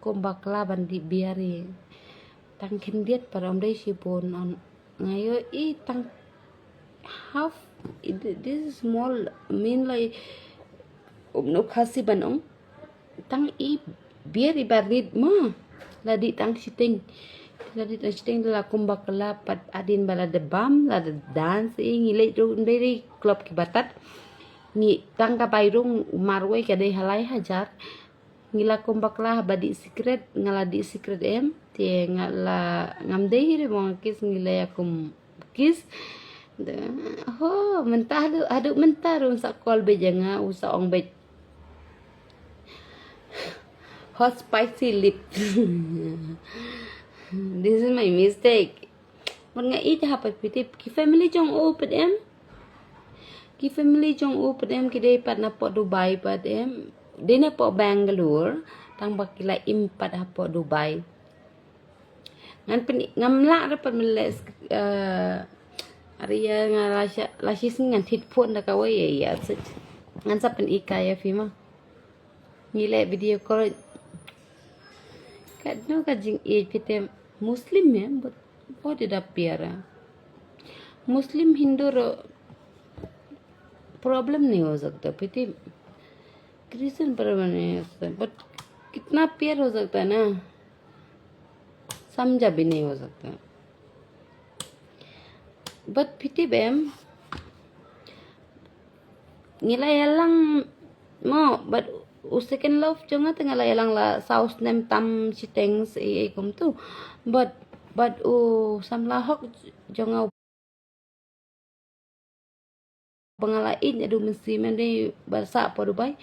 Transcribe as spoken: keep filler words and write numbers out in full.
kum bakla ban dih biar i. Tang khyndiat pat, ym dei shibun, nga ïohi tang half, this is small, mynta la i, um, no khasi ban ong. Tang i biar i barit mo. La dih tang shiteng. La dih tang shiteng, la kum bakla pat, hadien ba la da bam, la da dance, i ngi leit ruh, ym dei ri club kiba tad. Ngi tang ka bai rung marwei ka dei ha lai hajar. Ngi la kum bakla haba dih sikret, nga la dih sikret em. Te nga la, ngam dei hi re mo nga kiss, ngi la ïa kum kiss. Ho, mynta haduh, haduh mynta ruh un sa call beit ïa nga, un sa ong beit, "Hot spicy lip." This is my mistake. Bad nga ïeit ha pat, phi tip, ki family jong u pat em. Ki family jong u pat em, ki dei pat na poh Dubai pat em. Dei na poh Bangalore, tang ba ki la im pat ha poh Dubai. Ngan pyn, ngam lah re pat mynleh, eh, ari ïa nga la sha, la shisien ngan thied phone da kawei ïa, ïa, ngan sa pyn-i kai ïa phi mo. Ngi leh video call. Katno ka jingïeit, phi tip, Muslim em, but what did appear? Muslim, Hindu ro problem nahi ho sakta, phi tip. Christian problem nahi ho sakta, but kitna pyar ho sakta na. Samjha bhi nahi ho sakta. But phi tip em, ngi la ïalang mo, but u second love jong nga te nga la ïalang la saw snem tam shiteng, sa ei ei kumtu. But, but u samla hok jong nga ba nga la ïeit naduh mynsiem, em, dei ba sah poh Dubai.